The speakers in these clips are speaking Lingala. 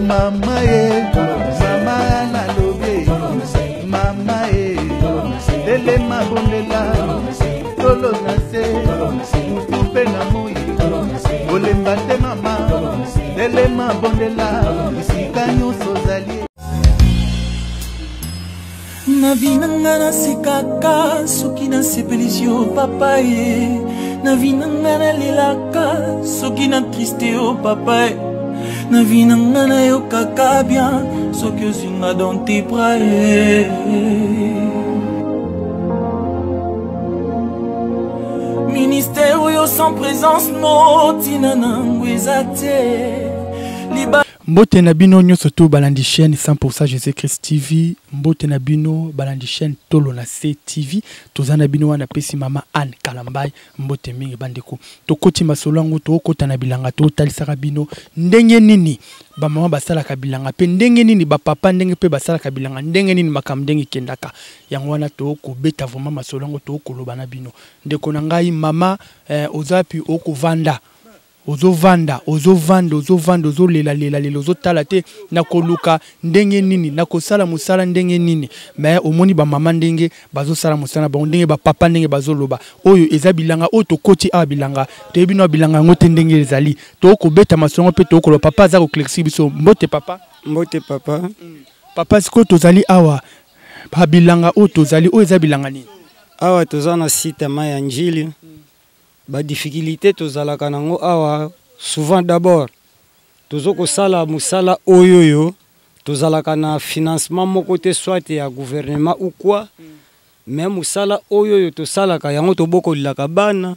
Mama ye, mama nalobi, mama ye, telema bondela, tolo na se, butu mpe na moi, kolemba te mama, telema bondela, esika nyonso ozali. Na vie na nga nasekaka soki nasepelisi yo papa ye. Na vie na nga nalelaka soki na triste yo papa ye. Na vie na nga nayokaka bien soki ozwi nga dans tes bras ye. Ministère oyo sans présence no ntina nango eza te. Mbote na bino nyonso to balandi chaîne 100% Jésus-Christ TV, mbote na bino balandi chaîne Tolo na C TV, toza na bino wana pesi mama Anne Kalambay, mbote mingi bandeko. Tokoti masolo yango tokota na bilanga totalisaka bino ndenge nini ba mama basalaka bilanga pe ndenge nini ba papa ndenge pe basalaka bilanga ndenge nini makambo ndenge kendaka. Yango wana tokobeta vraiment masolo yango tokoloba na bino. Ndeko na ngai mama oza pi okovanda. Ozovanda, ozovanda, ozovanda, ozolela lela lela, ozotala te nakoluka ndenge nini, nakosala mosala ndenge nini. Mais omoni ba mama ndenge bazosala mosala bango, ndenge ba papa ndenge bazoloba. Oyo eza bilanga, oyo tokoti awa bilanga, toyebi no bilanga yango te ndenge ezali. Tokobeta masongo pe tokoloba papa aza koklexi biso. Mbote papa. Mbote papa. Papa, sikoyo tozali awa ba bilanga oyo tozali, oyo eza bilanga nini? Awa toza na site ya mai ya Ndjili. Ba difficultés tozalaka nango awa souvent, d'abord tozo kosala mosala oyo oyo tozalaka na financement moko te, soit ya gouvernement ou quoi, mais mosala oyo oyo tosalaka yango tobokolelaka bana,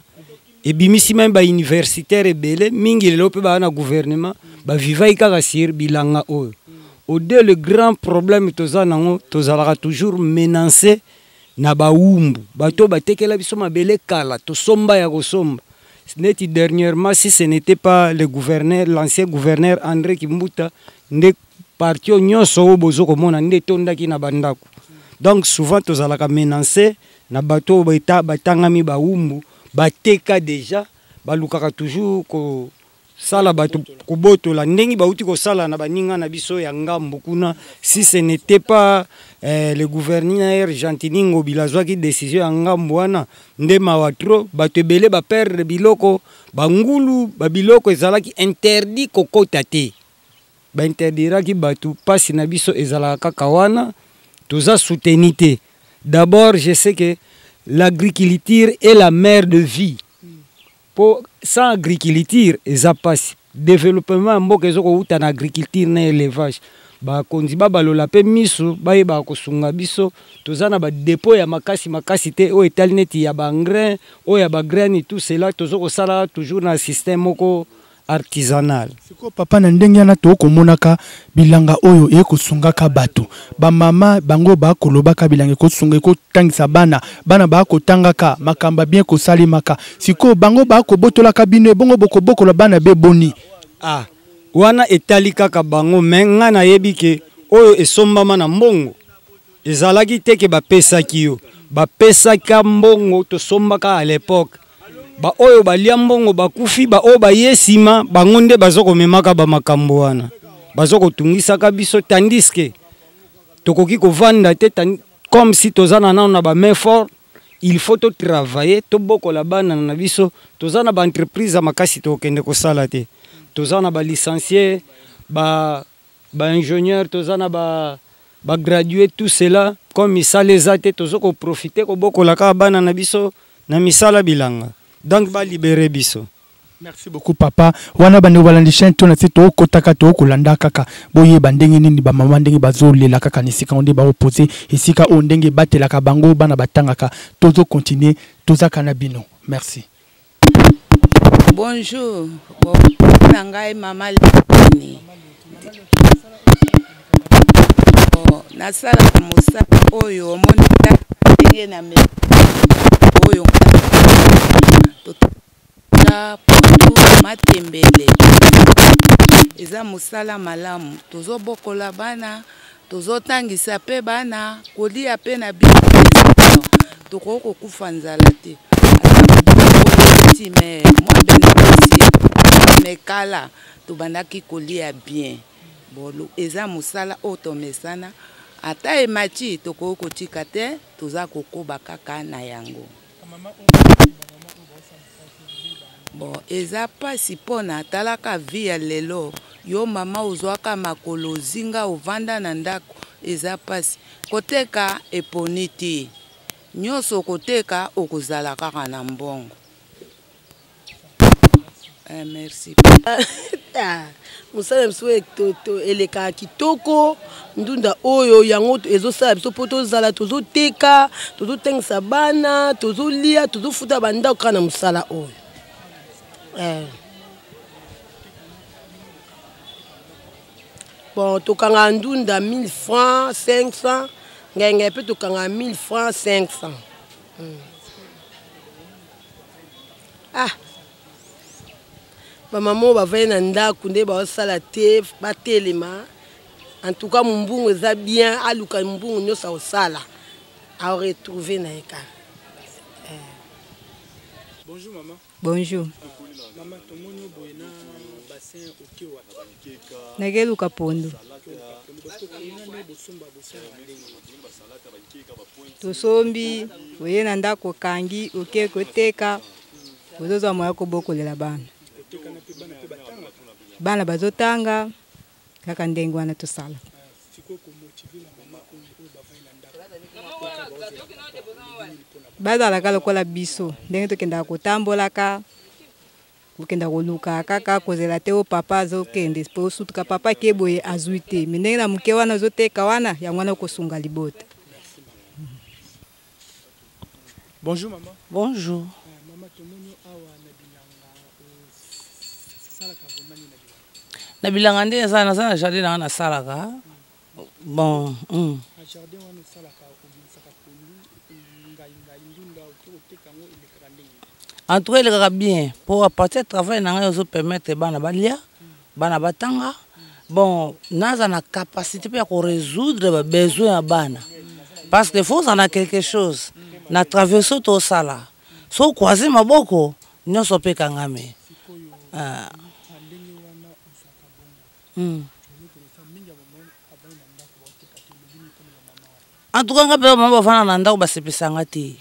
ebimisi meme ba universitaire ebele mingi lelo mpe baa na gouvernement, bavivaki kaka sur bilanga oyo. Au deux, le grand problème toza nango, tozalaka toujours menacé na bawumbu, bato batekela biso mabele kala, tosomba ya kosomba. Neti dernièrement, si ce n'était pas le gouverneur, l'ancien gouverneur André Kimbuta, nde parti oyo nyonso oyo bozo komona nde etondaki na bandako. Donc souvent tozalaka menacé na bato oyo batangami bawumbu, bateka déjà, balukaka toujours ko sala bato kobotola ndenge bauti kosala na baninga na biso ya ngambo kuna. Si ce n'était pas le gouverneur Gentiny Ngobila azwaki décision ya ngambo wana, nde mawa trop, bato ebele ba perdre biloko, bangulu, ba biloko ezalaki interdit kokota te, ba interdiraki bato. Pasi na biso ezalaka kaka wana, toza soutenu te. D'abord, je sais que l'agriculture est la mère de vie. Po sans agriculture eza pasi. Développement ya mboka ezo kowuta na agriculture na élevage. Bakonzi babalola pe miso, bayebaka kosunga biso. Toza na ba dépôt ya makasi makasi te oyo etali neti ya ba engrais, oyo ya ba graines, tout cela tozo kosala toujours na système moko artisanal. Sikoyo papa, na ndenge wana tokomonaka bilanga oyo ekosungaka bato, ba mama bango bakolobaka bilanga ekosunga, ekotangisa bana, bana bakotangaka makambo bien kosalemaka. Sikoyo bango bakobotolaka bino, ebongo bokobokola bana be boni? Ah, wana etali kaka bango, mais nga nayebi ke oyo esombama na mbongo ezalaki te ke bapesaki yo, bapesaka mbongo tosombaka à l'époque. Ba oyo balia mbongo bakufi, ba oyo baye nsima bango nde bazo komemaka ba makambo wana, bazo kotungisaka biso, tandis que tokoki kovanda te comme si toza na nano na ba main fort. Il faut to travailler, tobokola bana na biso. Toza na ba entreprise ya makasi tokende kosala te, toza na ba licencié, ba ingénieur, toza na ba gradué, tout cela comme misala eza te, tozo koprofite kobokola kaka bana na biso na misala bilanga. Donc ba libérer biso. Merci beaucoup papa. Wana bande balandi chaîne to na se to kotaka to kolanda kaka. Boye ba ndenge nini ba mama ndenge bazo lela kaka ni sika onde ba opposer esika o ndenge batelaka bango bana batangaka. Tozo continuer tozaka na bino. Merci. Bonjour. Bon, na ngai mama Leni. Bon, nasalaka mosala oyo omoni ndenge na me oyo totala pondu matembele eza mosala malamu, tozobokola bana, tozotangisa pe bana, kolia pe na biso, tokoki kokufa nzala te. Ata mais mwa bénéfice, mais kala tobandaki kolia bien. Bolo eza mosala oyo tomesana, ata emati tokoki kotika te, toza kokoba kaka na yango. Bon, eza pasi pona talaka vie ya lelo, yo mama ozwaka makolo ozinga ovanda na ndako, eza pasi. Koteka eponi te, nyonso okoteka okozala kaka na mbongo. Eh, merci. Ah, mosala na biso elekaka kitoko ndunda oyo yango ezosala biso mpo tozala tozoteka tozotangisa bana tozolia tozofuta bandako kaka na mosala oyo eh. Bon, tokangaka ndunda 1000 francs 500, ngai ngai mpe tokangaka 1000 francs 500. Ah, bamama oyo bavandi na ndako nde baosala te, batelema. En tout cas mombungu eza bien, aluka mbungu nyonso akosala aretrouve na ye kaka. Bonjour maman. Bonjour. Maman, tomoni boye na bassin oke wapi? Nakeluka pondu. Tosombi, oye na ndako okangi, oke koteka, ozozwa moya kobokolela bana. Bana bazotanga kaka ndenge wana tosala. Bazalaka lokola biso ndenge tokendaka kotambolaka, kokenda koluka kaka kozela te o papa azokende po osutuka papa ke boye azwi te, me ndenge na moke wana ozoteka wana yango wana okosunga libota. Bonjour maman. Bonjour. Maman, tomoni awa na bilanga osalaka vraiment nini na bilanga? Na bilanga nde naza naza na jardin nanga nasalaka. Bon. Na jardin wana osalaka obimisaka pondu, ngai ngai ndunda okoki koteka yango elekaka ndenge? En tout cas elekaka bien po à partir ya travail na ngai ozo permettre bana balia, bana batanga. Bon, naza na capacité pe ya ko résoudre ba besoin ya bana. Parce que faut ozala na quelque chose. Na traverse tosala. So croiser maboko nyonso pe ekangami. Ah. En tout cas nga mpe mama bafanda na ndako basepesanga te.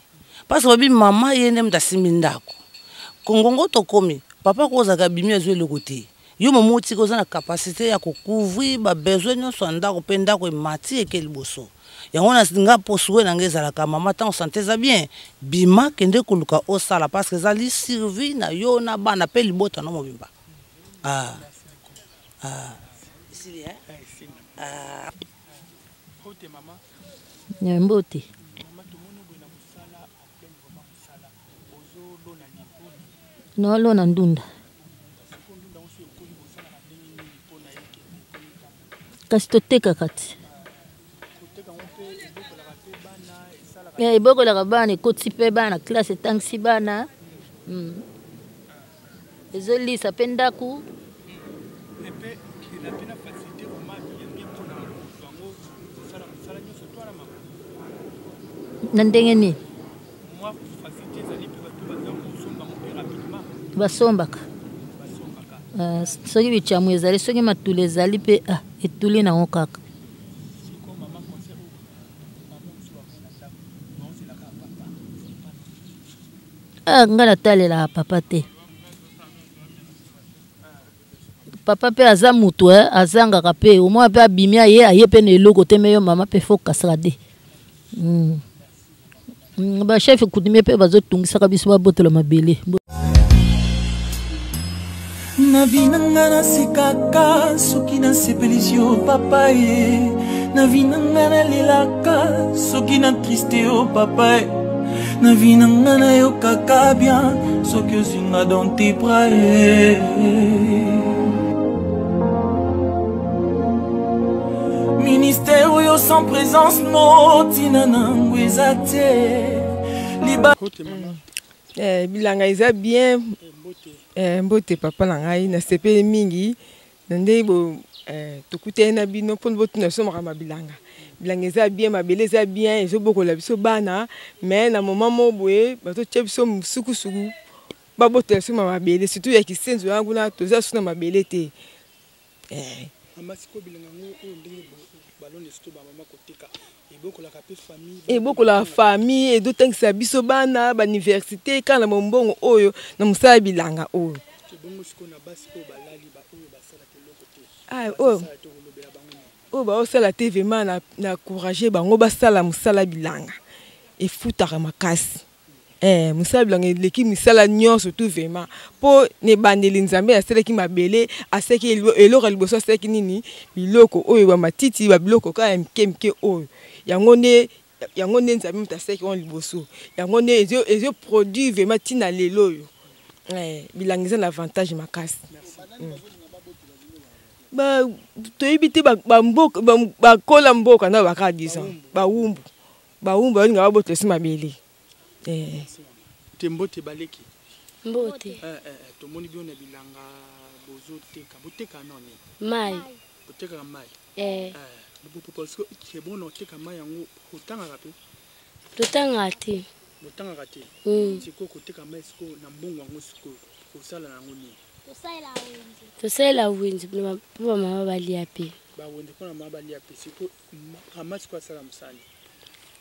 Parce que babi mama ye nde moto asimbi ndako. Kongongo tokomi, papa kozalaka abimi azwi eloko te. Yo mama otika oza na capacité ya kocouvrir ba besoin nyonso ya ndako mpe ndako emati eke liboso. Yango na nga po souhait na nga ezalaka mama ntango santé eza bien, bima kende koluka osala parce que ezali survie na yo na bana mpe libota no mobimba. Ah. Ah. Esili, hein? Ah. Mbote mama. Mbote. Mama, tomoni boye na mosala en pleine vraiment mosala. Ozolona nini? Naolona ndunda. Kasi totekaka ti. Ebokolaka bana, ekotisi mpe bana classe, etangisi bana. Ezolisa mpe ndako. Na ndenge nini? Basombaka. Soki bichamu ezali, soki matulu ezali mpe etuli nango kaka. Nga natalelaka papa te. Papa mpe aza mutu, azangaka mpe omoi mpe abimi aye, aye mpe na eloko te, me yo mama mpe fo kasaka de. Ba chef coutumier mpe bazotungisaka biso babotola mabele. Na vie na nga nasekaka soki nasepelisi yo papa ye. Na vie na nga nalelaka soki na triste yo papa ye. Na vie na nga nayokaka bien soki ozwi nga dans tes bras ye. Ministère oyo sans présence no tina nango eza te. Liba Bilanga eza bien. Mbote papa na ngai, nasepeli mingi na ndenge bo tokutani na bino mpona botuna biso makambo ya bilanga. Bilanga eza bien, mabele eza bien, ezobokola biso bana, mais na moment moko boye bazotia biso sukusuku, babotola biso ma mabele, surtout ya Kisenzo wana kuna toza su na mabele te. Mama, sikoyo bilanga yango oyo ndenge baloni surtout bamama koteka ebokolaka mpe famille? Ebokolaka famille, ezotangisa biso bana bauniversité kaka na mombongo oyo na mosala ya bilanga oyo. Bongo sikoyo na basi oyo balali, baoyo basalaka eloko te? Ah, oyo tokolobela bango nini? Oyo baosala te, vraiment na encourage bango basala mosala bilanga, efutaka makasi. Eh, mosala bilanga eleki misala nyonso tout vraiment, mpo na ebandeli Nzambe asalaki mabele, asalaki eloko ya liboso, asalaki nini? Biloko oyo bamatiti, babiloko kaka ya mike mike oyo. Yango nde Nzambe moto asalaki wana liboso, yango nde ezoproduire vraiment ntina lelo oyo. Eh, bilanga eza na avantage makasi. Toyebi te, bakola mboka na bakaka, disons bawumbu, bawumbu balinga babotela esi mabele, eh. Te, mbote baleki. Mbote. Eh, tomoni bino na bilanga bozoteka. Boteka noni? Mai. Botekaka mai? Eh. Parce que c'est bon, oteka mai yango, otangaka mpe? Totangaka te. Botangaka te? Sikoyo koteka mai, sikoyo na mbongo yango, sikoyo kosala yango nini? Tosalela wenze mpo bamama balia mpe. Bawenze mpona mama balia mpe. Sikoyo mama sikoyo asala mosani?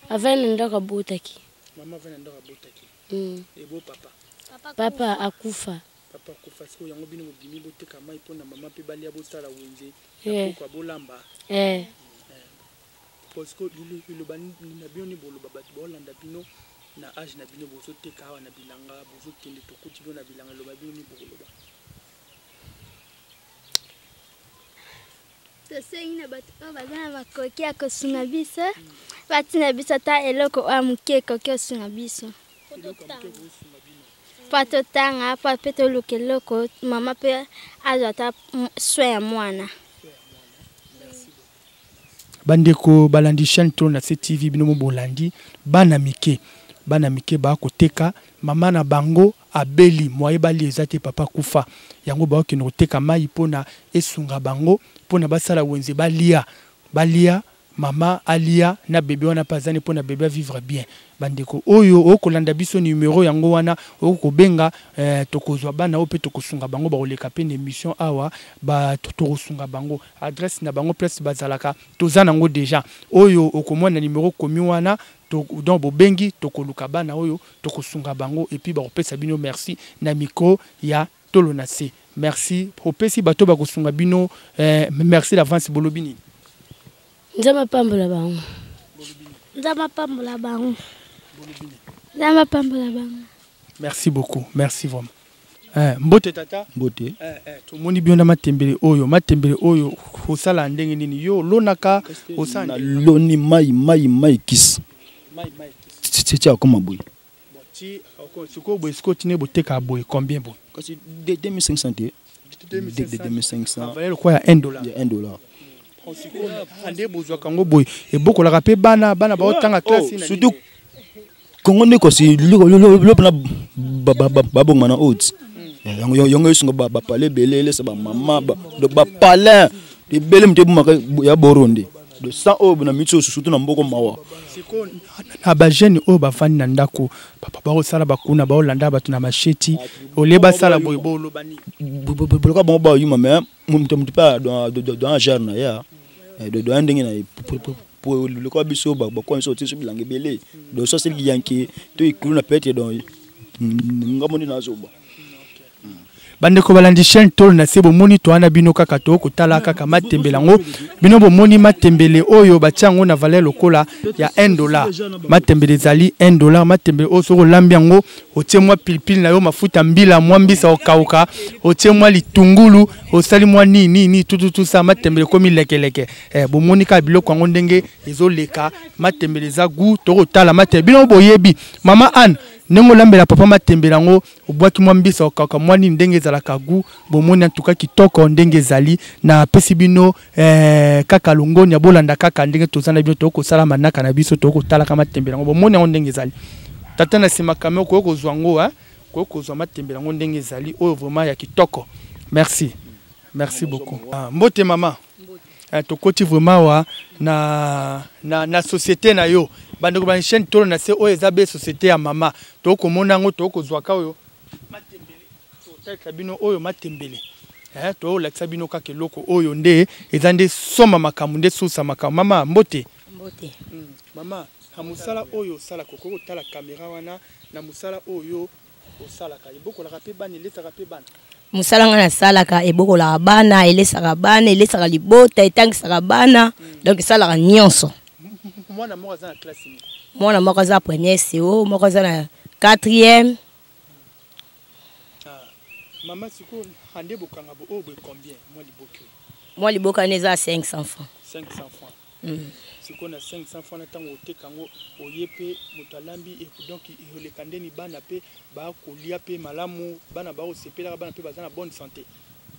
Avandi na ndako, abotaki. Mama avandi na ndako, abotaki. Ebo papa? Papa akufa. Papa akufa. Sikoyo yango bino bobimi boteka mai mpona mama mpe balia, bosala wenze Eh. ya pokwa bolamba. Eh. Parce que liloba na bino ni boloba bato baolanda bino na age na bino, bozoteka awa na bilanga, bozokende, tokuti bino na bilanga, liloba bino ni bokoloba? Tosengi na bato oyo baza na makoki ya kosunga biso, batina biso ata eloko oyo ya moke ekoki kosunga biso mpo totanga, mpo mpe toluka eloko, mama mpe azwa ata soin ya mwana. Bandeko balandi chaîne Tolo na Se TV, bino mo bolandi bana mike, bana mike bakoteka. Mama na bango abeli, moye bali eza te, papa kufa, yango bakokende koteka mai mpona esunga bango, mpona basala wenze, balia, balia, mama alia na bebe wana mpe azani, mpona bebe avivre bien. Bandeko oyo okolanda biso, numero yango wana okobenga, tokozwa bana oyo mpe tokosunga bango, bakoleka mpe na émission awa, tokosunga bango. Adresse na bango, place bazalaka, toza nango déjà. Oyo okomona numero komi wana, donc bobengi, tokoluka bana oyo, tokosunga bango et puis bakopesa bino merci na micro ya Tolo na Se. Merci opesi bato bakosunga bino, merci d'avance. Bolobi nini? Nzambe apambola bango. Nzambe apambola bango, Nzambe apambola bango. Merci beaucoup, merci vraiment. Mbote tata. Mbote. Tomoni bino na matembele oyo. Matembele oyo osala ndenge nini? Yo olonaka, osala? Naloni mai mai mai kisi. Mai mai? Ti akoma boye. Ti sikoyo boye, sikoyo tini boteka boye combien boye? Kasi 2500 te, 2500. Valeur lokola ya 1 dollar? Ya 1 dollar. Nde bozwaka yango boye, ebokolaka mpe bana, bana baotanga classe na? Surtout Kongo nde kasi lo mpena babongama na haute yango esunga bapale ebele, elesa bamama, bapalin ebele, moto ebomaka ya boro nde de 100 oyo na miti oyo, surtout na mboko mawa. Na bajeune oyo bafandi na ndako, bakosala bakuna, baolanda bato na macheti, olie basala boye, boloba nini? Boloka bango bayuma, mais moto moto mpe doa genre na ye, doa ndenge na ye, po lokola biso bakoa biso otie so bilanga ebele, donc so asaliki yanke to ekulu na peut-être, donc ngambo nde nazoba. Bandeko balandi chaîne Tolo na Se, bomoni towana bino kaka tokotala kaka matembele yango. Bino bomoni matembele oyo batia yango na valeur lokola ya 1 dollar. Matembele ezali 1 dollar. Matembele oyo, soki olambi yango, otie mwa pilipili na yo, mafuta mbila, mwa mbisa okauka, otie mwa litungulu, osali mwa nini nini, tututusa, matembele ekomi lekeleke. Bomoni kaka biloko yango ndenge ezoleka. Matembele eza goût. Tokotala matembele, bino boyebi mama Anne ndenge olambela papa matembele yango, obwaki mwa mbisa okauka, mwa nini, ndenge ezalaka goût. Bomoni antuka kitoko ndenge ezali. Napesi bino kaka longonia, bolanda kaka ndenge toza na bino, tokosala manaka na biso, tokotalaka matembele yango. Bomoni yango ndenge ezali. Tata na nsima kame, okoki kozwa yango, okoki kozwa matembele yango ndenge ezali oyo, vraiment ya kitoko. Merci, merci beaucoup. Ah, mbote mama. Tokoti vraiment wa na société na yo. Bandeko ba chaîne Tolo na Se, oyo eza be société ya mama, tokomona yango, tokozwaka oyo matembele, totalisa bino oyo matembele. Eh, tolakisa bino kaka eloko oyo nde eza nde soma makambo nde susa makambo. Mama, mbote. Mbote. Mama, na mosala oyo osalaka, okoki kotala kamera wana, na mosala oyo osalaka ebokolaka mpe bana, elesaka mpe bana? Mosala ngai nasalaka ebokolaka bana, elesaka bana, elesaka libota, etangisaka bana. Donc esalaka nyonso. Mwana moko aza na classe nini? Mwana moko aza première CO, moko aza na quatrième. Ah, mama, sikoyo ande bokanga bo oyo boye combien mwa liboki oyo? Mwa liboki wana eza 500 francs. 500 francs. Sikoyo na 500 francs na ntango oteka yango, oye mpe moto alambi, donc eleka ndeni bana mpe bakolia mpe malamu, bana bakosepelaka, bana mpe baza na bonne santé?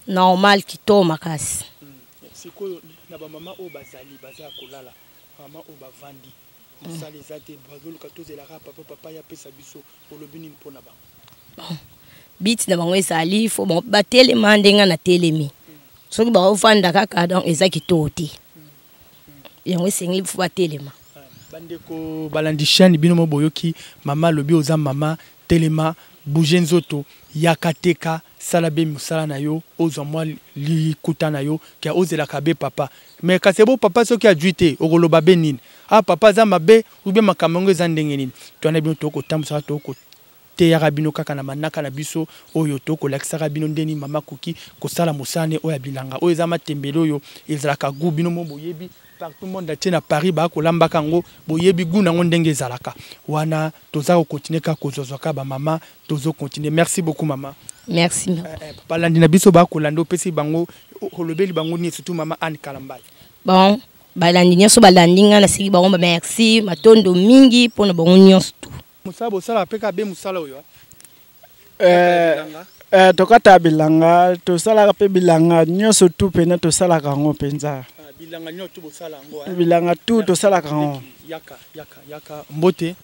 Normal, kitoko makasi. Sikoyo na bamama oyo bazali baza ya kolala, mama oyo bavandi, mosala eza te, bazoluka tozelaka papa, papa ya apesa biso, olobi nini mpona bango? Biti na bango ezali fo bango batelema ndenge na telemi. Soki baofanda kaka, donc eza kitoko te. Yango esengeli fo batelema. Bandeko balandi chaîne, bino mo boyoki mama alobi, oza mama, telema, bouge nzoto, yaka teka, sala be mosala na yo, ozwa mwa likuta na yo, ke ozelaka be papa. Mais kasi bo papa soki ajui te, okoloba be nini? Ah, papa aza mabe ube, makambo yango eza ndenge nini? Twana bino tokotambwisaka, tokoteyaka bino kaka na manaka na biso oyo tokolakisaka bino ndeni mama akoki kosala mosala ne oyo ya bilanga. Oyo eza matembele, oyo ezalaka goût, bino mo boyebi partout monde entier, na Paris bakolambaka yango, boyebi goût nango ndenge ezalaka wana. Toza kokontinue kaka kozwazwaka bamama, tozokontinue. Merci beaucoup, mama. Merci. Balandi na biso bakolanda, opesi bango, olobeli bango nini, surtout mama Anne Kalambay? Bon, balandi nyonso balandi nga, naseki bango ba merci, matondo mingi mpona bango nyonso tu. Mosala bosalaka mpe kaka be mosala oyo? Tokata bilanga, tosalaka mpe bilanga nyonso tu mpena, tosalaka yango mpenza. Bilanga nyonso tu bosala yango? Bilanga tu tosalaka yango. Yaka, yaka, yaka, mbote.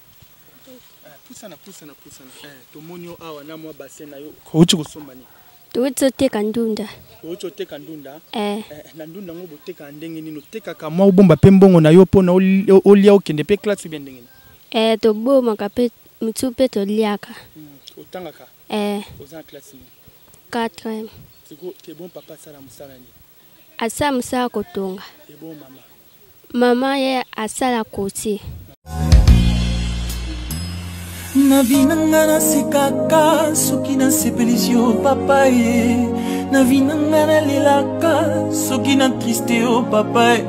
Pusana, pusana, pusana. Tomoni yo awa na mwa bassin na yo. Outi kosomba nini? Touti oteka ndunda. Outi oteka ndunda? Eh. Na ndunda yango botekaka ndenge nini? Otekaka mwa obomba mpe mbongo na yo mpona olia, okende mpe classe, ubia ndenge nini? Eh, tobomaka mpe motu mpe toliaka. Otangaka? Eh. Oza na classe nini? Quatrième. Siko te bon, papa asala mosala nini? Asala mosala kotonga. Ebo mama? Mama ye asala koti. Na vi na nga nasekaka soki nasepelisi yo papa ye, na vi na nga nalelaka soki na triste yo papa ye,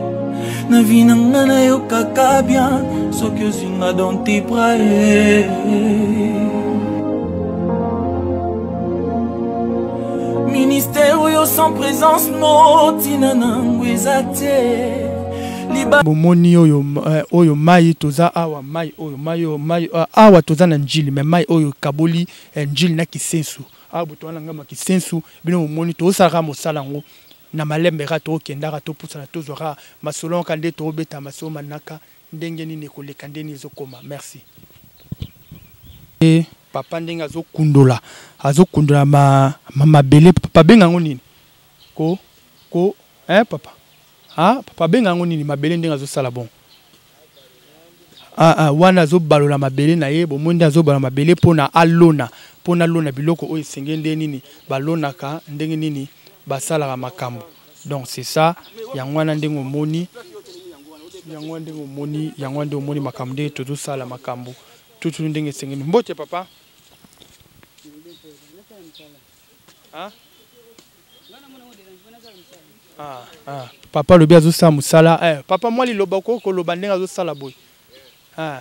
na vi na nga nayokaka bien soki ozwi nga dans tes bras ye. Ministère oyo sans présence no ntina nango eza te. Bomoni oyo, oyo mai toza awa, mai oyo, mai oyo, mai awa toza na Njili, mais mai oyo ekaboli Njili na Kisensu. Awa boto wana ngambo ya Kisensu, bino bomoni tozosalaka mosala yango na malembe kaka, tokendaka, topusana, tozwaka masolo kaka nde tobeta masolo manaka ndenge nini ekoleka, ndenge nini ezokoma. Merci. E papa ndenge azokundola, azokundola mabele, papa benga yango nini? Ko ko eh papa. Ah, papa benga yango nini mabele ndenge azosala bon? Ah, ah, wana azobalola mabele na ye, bomoi nde azobalola mabele mpona alona, mpona alona biloko oyo esengeli, ndenge nini balonaka, ndenge nini basalaka makambo. Donc c'est ça, yango wana ndenge omoni, yango wana ndenge omoni, yango wana ndenge omoni makambo ndenge tozosala makambo tutu ndenge esengeli. Mbote papa. Ah? Ah, ah. Papa alobi azosala mosala. Papa, mwa liloba okoki koloba ndenge azosala boye? Ah.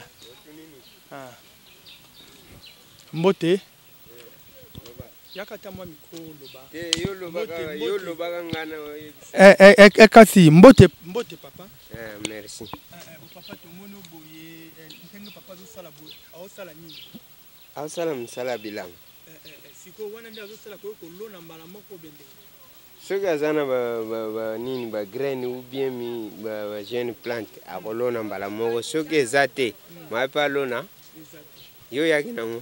Ah. Mbote. Yaka ata mwa micro loba. Kasi mbote, mbote papa. Merci. Papa, tomoni boye ndenge papa azosala boye, aosala nini? Azosala mosala ya bilanga. Sikoyo wana nde azosala koyo kolona mbala moko be ndenge? Soki aza na nini, bagraine ou bien mi bajeune plante, akolona mbala moko. Soki eza te, maye mpe alona yo oyaki nango.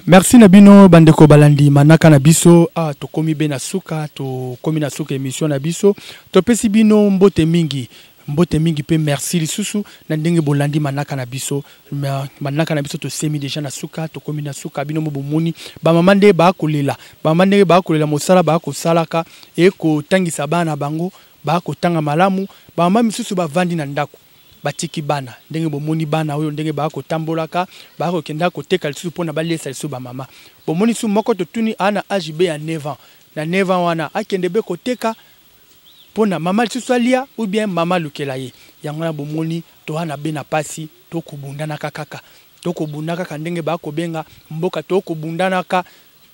Merci na bino bandeko balandi manaka na biso. Ah, tokomi be na suka, tokomi na suka émission na biso. Topesi bino mbote mingi. Mbote mingi pe merci lisusu na ndenge bolandi manaka na biso. Manaka na biso tosemi deja na suka, tokomi na suka bino mo bomoni ba mama nde ba kolela, ba mama ndenge ba kolela mosala ba kosalaka e kotangisa bana bango ba kotanga malamu, ba mama misusu bavandi na ndako batiki bana ndenge bomoni bana oyo ndenge ba kotambolaka ba kokenda koteka lisusu mpona balesa lisusu ba mama. Bomoni su moko totuni a na age be ya 9 ans, na 9 ans wana akende be koteka mpona mama lisusu alia ou bien mama alukela ye. Yango wana bomoni toa na be na pasi, tokobundanaka kaka, tokobunda kaka ndenge bakobenga mboka, tokobundanaka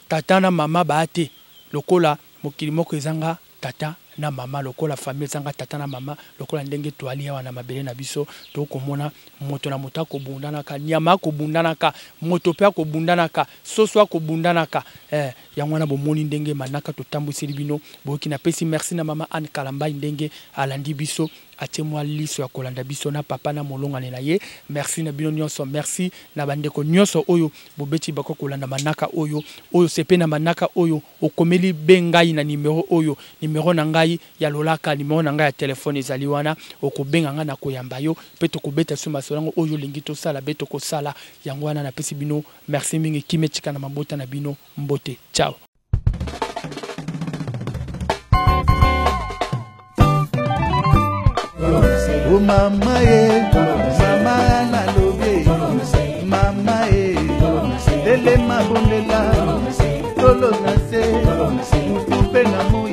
tata na mama baa te lokola mokili moko ezanga tata na mama, lokola famille ezanga tata na mama, lokola ndenge toali awa na mabele na biso. Tokomona moto na moto akobundanaka, nyama akobundanaka, moto mpe akobundanaka, soso akobundanaka. Yango wana bomoni ndenge manaka totambwiseli bino. Boyoki, napesi merci na mama Anne Kalambayi ndenge alandi biso, atie mwa liso ya kolanda biso na papa na molongani na ye. Merci na bino nyonso, merci na bandeko nyonso oyo bobeti bako kolanda manaka oyo, oyo sepe na manaka oyo okomeli be ngai na numero oyo, numero na ngai ya lolaka, numero na ngai ya telefone ezali wana, okobenga ngai na koyamba yo pe tokobeta so masolo yango oyo olingi tosala be tokosala yango. Wana napesi bino merci mingi, kimia etika na mabota na bino, mbote, ciao. O mama ye, mama nalobi, mama ye, telema bondela, tolo na se, butu mpe na moi,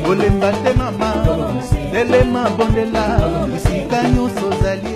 kolemba te mama, telema bondela, esika nyonso ozali.